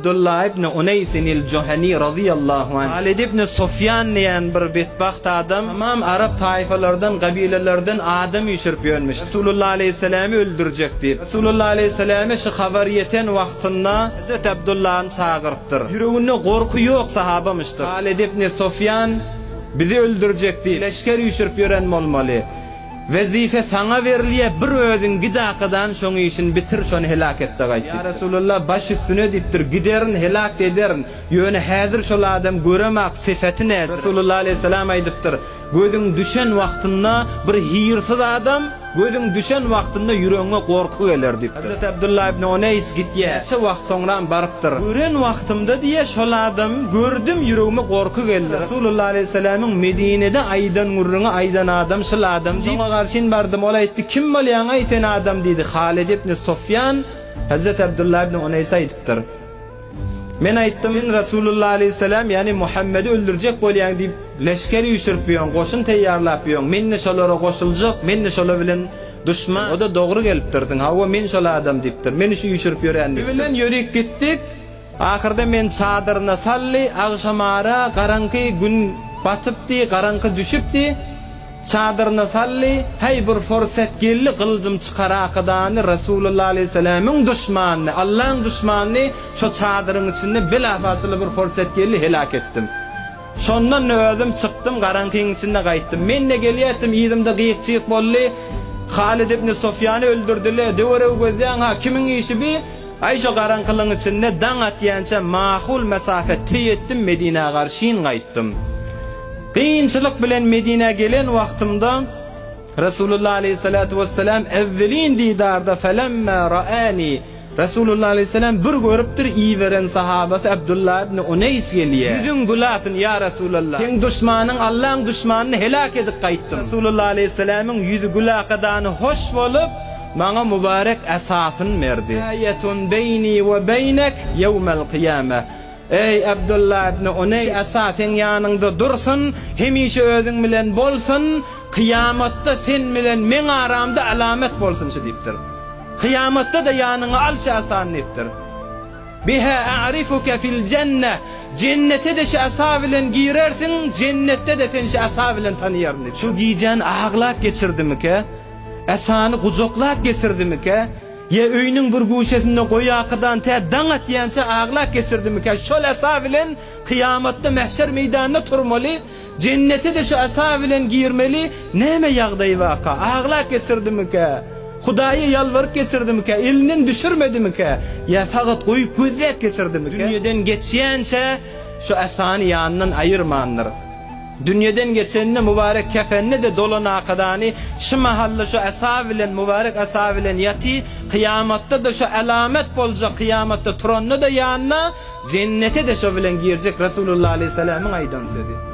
Abdullah ibn Uneýsin el-Juhani razyýallahu anh, Halid ibn Sufýan diýen bir betbagt adam tamam arap taýfalardan, gabilelerden adam üýşürip ýörmüş, Resulullah aleýhissalamy öldürjek diýip. Resulullah aleýhissalama şu habar ýeten wagtynda Hezreti Abdullany çagyrypdyr. Ýüreginde gorky ýok sahabamyşdyr. Halid ibn Sufýan bizi öldürjek diýip, leşger üýşürip ýören bolmaly. Wezipe saňa berilýä bir özüň git akadan şoň işini bitir şony heläk etde gaýt diýipdir. Ýa Resulallah baş üstüne diýipdir giderin heläk ederin ýöne häzir şol adam göremak sypaty näçe. Resulallah aleýhissalam aýdypdyr gözüň düşen wagtynda bir hyrsyz adam gözüň düşen wagtynda ýüregiňe gorky geler diýipdir. Hazreti Abdullah ibn Uneýs gitýä näçe wagt soňram barypdyr gören wagtymda diýä şol adamy gördüm ýüregime gorky geldi. Resulullah aleýhissalamyň Medinede aýdan gürrüňi aýdan adam şul adam diýip, şoňa garşyn bardym, ol aýtdy, Kim bolýaň-aý sen adam diýdi, Halid ibn Sufýan Hezreti Abdullah ibn Uneýse aýdypdyr. Men aýtdym, Sen Resulullah aleýhissalam, ýagny Muhammedi öldürjek bolýaň diýip, leşger üýşürip ýöň, goşun teýýarlap ýöň, men-de şolara goşuljak, men-de şolar bilen duşman. O-da dogry gelipdirsiň, hawa men şol adam diýipdir, meni şu üýşürip ýören diýipdir. Bilen ýörük gitdik. Ahyrda meni çadyryna saldy, agşamara garaňky gün batypdy, garaňky düşüpdi. Çadyryna saldy, häý bir fursat geldi, gylyjym çykarakadany Resulullah aleýhissalamyň duşmanyny, Allaň duşmanyny şo çadyryň içinde belafasyly bir fursat geldi, heläk etdim. Şondan-da özüm çykdym, garaňkyň içinde gaýtdym. Men-de gelýärdim, yzymda gyk-jyk boldy. Halid ibn Sufýany öldürdile, töweregi gözleýäň-ha, kimiň işi bi? Aý şo garaňkylygyň içinde daň atýança makul mesafe teý etdim Medinä garşyn gaýtdym. Kynçylyk bilen Medinä gelen wagtymda Resulullah aleýhissalatu wessalam ewwelin didarda felemma raani Resulullah aleýhissalam bir görüpdir iberen sahabasy Abdullah ibn Uneýs gelýär. Ýüzüň gülasyn ýa Resulallah. Seň duşmanyň Allaň duşmanyny heläk edip gaýtdym. Resulullah aleýhissalamyň ýüzi gülakadany hoş bolup Maňa mübarek esasyny berdi. Aýetun beýni we beýnek ýewmel kyýame. Eý, Abdullah ibn Uneý, esa seň ýanyňda dursun, hemişe özüň bilen bolsun, kyýamatda sen bilen meň aramda alamet bolsun şu diýipdir. Kyýamatda-da ýanyňa al şu esany diýipdir. Biha a'rifuke fil jenne, Jennete-de şu esa bilen girersiň, jennetde-de seni şu esa bilen tanaýaryn diýipdir. Şu gijäni aglap geçirdimikä? Esany gujaklap geçirdimikä? Ýa öýüniň bir güşesinde goýakydan tä daň atýança aglap geçirdimikä? Şol esa bilen kyýamatda mähşer meýdanynda turmaly, jennete-de şu esa bilen girmeli, näme ýagdaý barka? Aglap geçirdimikä? Hudaýa ýalbaryp geçirdimikä? Elinden düşürmedimikä? Ýa sagat goýup gözläp geçirdimikä? Dünýeden geçýänçä şu esany ýanyndan aýyrmandyr. Dünýeden geçenine mübarek kefenine-de dolan akadany şu mahally şu esa bilen, mübarek esa bilen ýaty, kyýamatda-da şu alamet boljak, kyýamatda turanda-da ýanyna, jennete-de şo bilen girjek Resulullah aleýhissalamyň aýdan sözi.